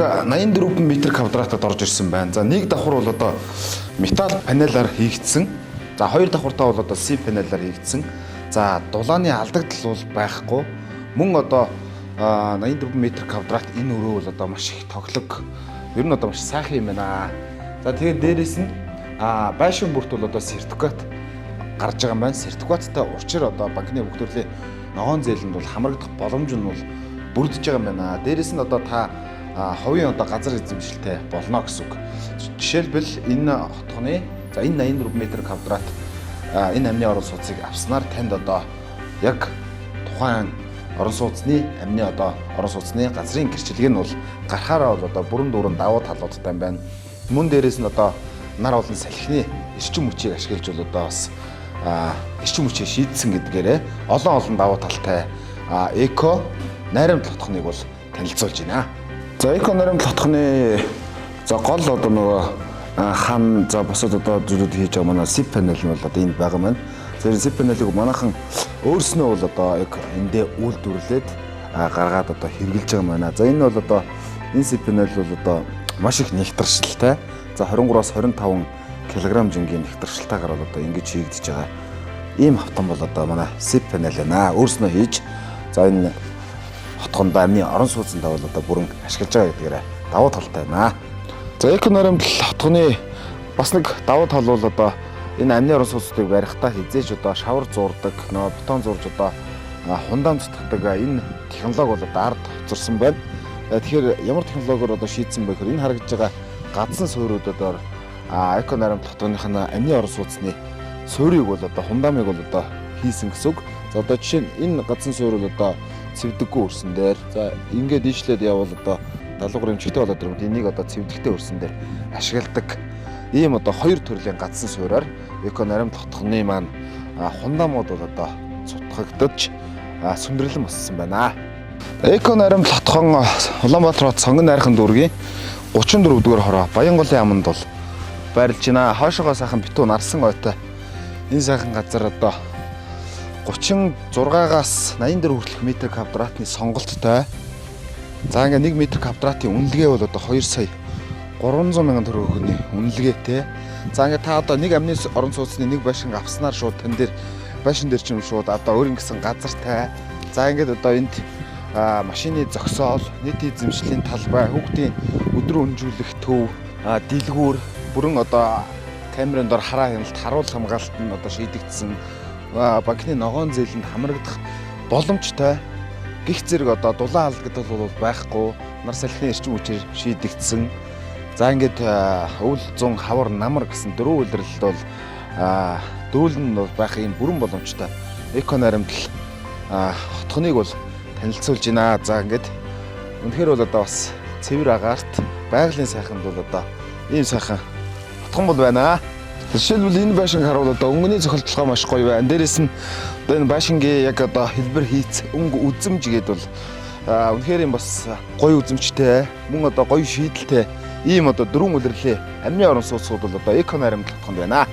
84 метр квадратад орж ирсэн байна. За, нэг давхар бол одоо металл панелаар хийгдсэн. За, хоёр давхартаа бол одоо C панелаар хийгдсэн. За, дулааны алдагдал бол байхгүй. Мөн одоо 84 метр квадрат энэ өрөө бол одоо маш их тоглог. Ер нь одоо маш сайхан юм байна. За, тэгээд дээрэс нь байшин бүрт бол одоо сертификат гарч байгаа юм байна. Сертификаттай учир одоо банкны бүх төрлийн ногоон зээлэнд бол хамрагдах боломж нь бол бүрдэж байгаа юм байна. Дээрэс нь одоо та хувийн одоо газар эзэмшилтэй болно гэсэн үг. Жишээлбэл, энэ хотгоны, за, энэ 84 метр квадрат энэ амны орон сууцыг авснаар танд одоо яг тухайн орон сууцны амны одоо орон сууцны газрын гэрчлэг нь бол гарахаараа бол одоо бүрэн дүүрэн давуу талуудтай юм байна. Мөн дээрээс нь одоо нар болон салхины эрчим хүчийг ашиглаж бол одоо бас эрчим хүчээ шийдсэн гэдгээрээ олон олон давуу талтай эко найрамдал хотхныг бол танилцуулж байна. За, эко найрамдал хотхны, за, гол одоо нөгөө хан, за, бусад одоо зүйлүүд хийж байгаа манай SIP панел нь бол одоо энд байгаа маань. Тэр SIP панелыг манайхан өөрснөө бол одоо яг эндээ үйлдвэрлээд гаргаад одоо хэрэглэж байгаа маань. За, энэ бол одоо энэ SIP панел бол одоо маш их нэгтаршилтай. За, 23-аас 25 кг жингийн нэгтаршилтайгаар бол одоо ингэж хийгдэж байгаа. Ийм автом бол одоо манай SIP панел байна. Өөрснөө хийж, за, энэ хотгонд амны орон сууцндаа бол одоо бүрэн ашиглаж байгаа гэдгээрээ давуу талтай байна. За, эко наримдал хотгоны бас нэг давуу тал бол одоо энэ амны орон сууцныг барихтаа хэзээ ч одоо шавар зуурдаг, нөгөө бетон зурж одоо хундаан цутгадаг энэ технологи бол одоо ард хоцорсон байна. Тэгэхээр ямар технологиор одоо шийдсэн бэ гэхээр энэ харагдж байгаа гадсан суурьуд одоо эко наримдал хотгоных нь амны орон сууцны суурийг бол одоо хундаамыг бол одоо хийсэн гэсэн үг. За, одоо жишээ нь энэ гадсан суурь бол одоо цэвдэггүй өрсөн дээр, за, ингээд ийшлээд явбал одоо 70 грамм чигтэй болоод ирэнгүүт энийг одоо цэвдэхтэй өрсөн дээр ашигладаг. Ийм одоо хоёр төрлийн гадсан суурьаар эко наримдал хотгоны маань хундаамууд бол одоо цутгагдаж сүндэрлэн боссон байна. Эко наримдал хотхон Улаанбаатар хот Сонгон найрхан дүүргийн 34 дугаар хороо Баянголын аманд бол байрлаж байна. Хойшоогоо сайхан битүү нарсан ойтой энэ сайхан газар одоо 36-аас 84 хүртэлх метр квадратны сонголттой. За, ингээ 1 метр квадратын үнэлгээ бол одоо 2 сая 300 мянган төгрөгийн үнэлгээтэй. За, ингээ та одоо нэг амны орон сууцны нэг байшин авснаар шууд тань дээр байшин дээр ч юм шууд одоо өөрийн гэсэн газартай. За, ингээд одоо энд машины зогсоол, нийт эзэмшлийн талбай, хүүхдийн өдрөө өнжүүлэх төв, дэлгүүр, бүрэн одоо камерын дор хараа хяналт, харуул хамгаалалт нь одоо шийдэгдсэн, банкны ногоон зээлэнд хамрагдах боломжтой гих зэрэг одоо дулаан алдагдал бол байхгүй, нар салхины эрчим хүчээр шийдэгдсэн. За, ингээд өвөл, зун, хавар, намар гэсэн дөрвөн улирлалд бол дөрвөл нь бол байх юм бүрэн боломжтой эко наримдал хотхныг бол танилцуулж байна. За, ингээд үнэхээр бол одоо бас цэвэр агаарт байгалийн сайханд бол одоо ийм сайхан хотхон бол байна. Жишээлбэл, энэ байшин харуул одоо өнгөний зохиолдлогоо маш гоё байна. Дээрээс нь одоо энэ байшингийн яг одоо хэлбэр хийц, өнгө үзэмж гээд бол үнэхээр юм бас гоё үзэмжтэй, мөн одоо гоё шийдэлтэй ийм одоо дөрвөн улирлын амны орон сууцуд бол одоо эко наримдал хотгонд байна.